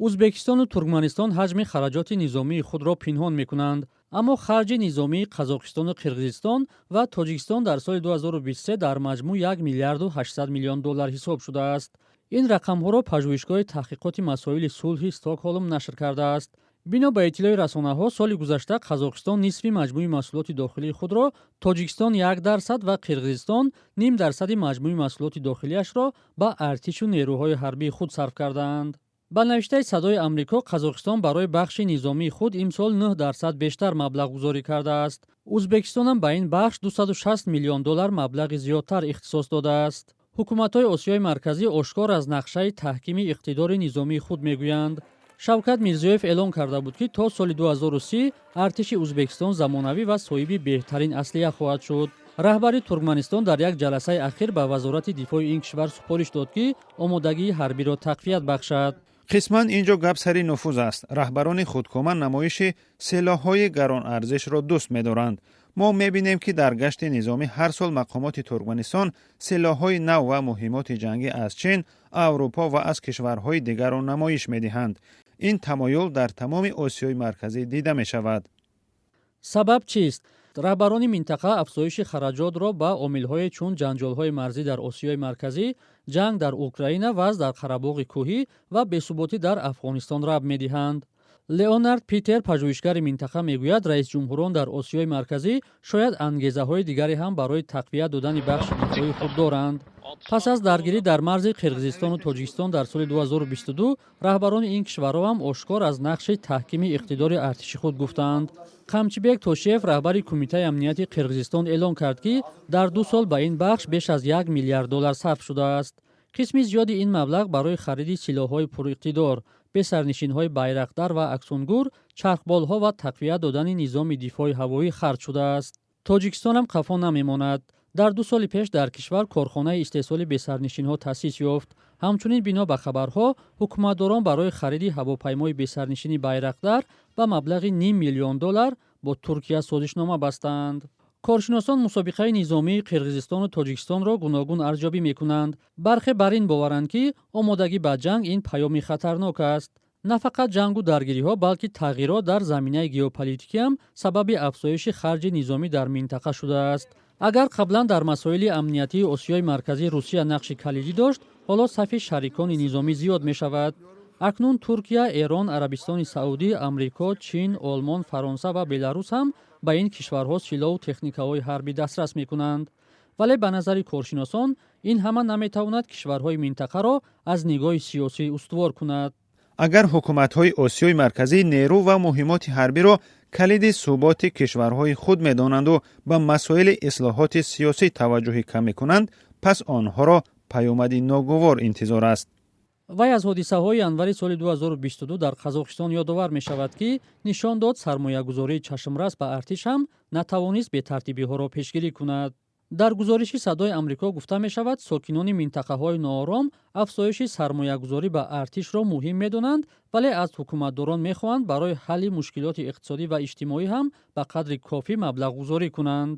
Узбекистону Туркманистон ҳаҷми хараҷоти низомии худро пинҳон мекунанд, аммо харҷи низомии Қазоқистону Қирғизистон ва Тоҷикистон дар соли 2023 дар маҷмӯъ 1 миллиарду 800 миллион доллар ҳисоб шудааст. Ин рақамҳоро Пажӯҳишгоҳи таҳқиқоти масоили сулҳи Стокҳолм нашр кардааст. Бино ба иттилои расонаҳо, соли гузашта Қазоқистон нисфи маҷмӯи маҳсулоти дохилии худро, Тоҷикистон 1% ва Қирғизистон ним дарсади маҷмӯи маҳсулоти дохилиашро ба артишу нерӯҳои ҳарбии худ сарф кардаанд. Ба навиштаи Садои Амрико, Қазоқистон барои бахши низомии худ имсол 9% бештар маблағгузорӣ кардааст. Узбекистонам ба ин бахш 260 миллион доллар маблағи зиёдтар ихтисос додааст. Ҳукуматҳои Осиёи Марказӣ ошкор аз нақшаи таҳкими иқтидори низомии худ мегӯянд. Шавкат Мирзиёев эълон карда буд, ки то соли 2030 артиши Узбекистон замонавӣ ва соҳиби беҳтарин аслиҳа хоҳад шуд. Раҳбари Туркманистон дар як ҷаласаи ахир ба Вазорати дифои ин кишвар супориш дод, ки омодагии ҳарбиро тақвият бахшад. Қисман ин ҷо гап сари нуфуз аст. Раҳбарони худкома намоиши силоҳҳои гаронарзишро дӯст медоранд. Мо мебинем, ки дар гашти низомӣ ҳар сол мақомоти Туркманистон силоҳҳои нав ва муҳиммоти ҷангӣ аз Чин, Аврупо ва аз кишварҳои дигарро намоиш медиҳанд. Ин тамоюл дар тамоми Осиёи Марказӣ дида мешавад. Сабаб чист? Раҳбарони минтақа афзоиши хараҷотро ба омилҳое чун ҷанҷолҳои марзӣ дар Осиёи Марказӣ, ҷанг дар Украина, вазъ дар Қарабоғи Кӯҳӣ ва бесуботӣ дар Афғонистон рабт медиҳанд. Леонард Питер, пажӯҳишгари минтақа, мегӯяд, раисҷумҳурон дар Осиёи Марказӣ шояд ангезаҳои дигаре ҳам барои тақвият додани бахши дифоии худ доранд. Пас аз даргирӣ дар марзи Қирғизистону Тоҷикистон дар соли 2022 раҳбарони ин кишварҳо ҳам ошкор аз нақши таҳкими иқтидори артиши худ гуфтаанд. Қамчибек Тошиев, раҳбари Кумитаи амнияти Қирғизистон, эълон кард, ки дар 2 сол ба ин бахш беш аз 1 миллиард доллар сарф шудааст. Қисми зиёди ин маблағ барои хариди силоҳҳои пуриқтидор, бесарнишинҳои Байрақтар ва Аксунгур, чархболҳо ва тақвият додани низоми дифои ҳавоӣ харҷ шудааст. Тоҷикистонам қафо намемонад. Дар 2 соли пеш дар кишвар корхонаи истеҳсоли бесарнишинҳо таъсис ёфт. Ҳамчунин, бино ба хабарҳо, ҳукуматдорон барои хариди ҳавопаймои бесарнишини Байрақтар ба маблағи ним миллион доллар бо Туркия созишнома бастаанд. Коршиносон мусобиқаи низомии Қирғизистону Тоҷикистонро гуногун арзёбӣ мекунанд. Бархе бар ин боваранд, ки омодагӣ ба ҷанг ин паёми хатарнок аст. На фақат ҷангу даргириҳо, балки тағйирот дар заминаи геополитикӣ ҳам сабаби афзоиши харҷи низомӣ дар минтақа шудааст. Агар қаблан дар масоили амниятии Осиёи Марказӣ Русия нақши калидӣ дошт, ҳоло сафи шарикони низомӣ зиёд мешавад. Акнун Туркия, Эрон, Арабистони Саудӣ, Амрико, Чин, Олмон, Фаронса ва Беларус ҳам ба ин кишварҳо силоҳу техникаҳои ҳарбӣ дастрас мекунанд. Вале ба назари коршиносон, ин ҳама наметавонад кишварҳои минтақаро аз нигоҳи сиёсӣ устувор кунад. Агар ҳукуматҳои Осиёи Марказӣ нерӯ ва муҳиммоти ҳарбиро калиди суботи кишварҳои худ медонанду ба масоили ислоҳоти сиёсӣ таваҷҷӯҳи кам мекунанд, пас онҳоро паёмади ногувор интизор аст. Вай аз ҳодисаҳои январи соли 2022 дар Қазоқистон ёдовар мешавад, ки нишон дод, сармоягузории чашмрас ба артиш ҳам натавонист бетартибиҳоро пешгирӣ кунад. Дар гузориши Садои Амрико гуфта мешавад, сокинони минтақаҳои ноором афзоиши сармоягузорӣ ба артишро муҳим медонанд, вале аз ҳукуматдорон мехоҳанд, барои ҳалли мушкилоти иқтисодӣ ва иҷтимоӣ ҳам ба қадри кофӣ маблағгузорӣ кунанд.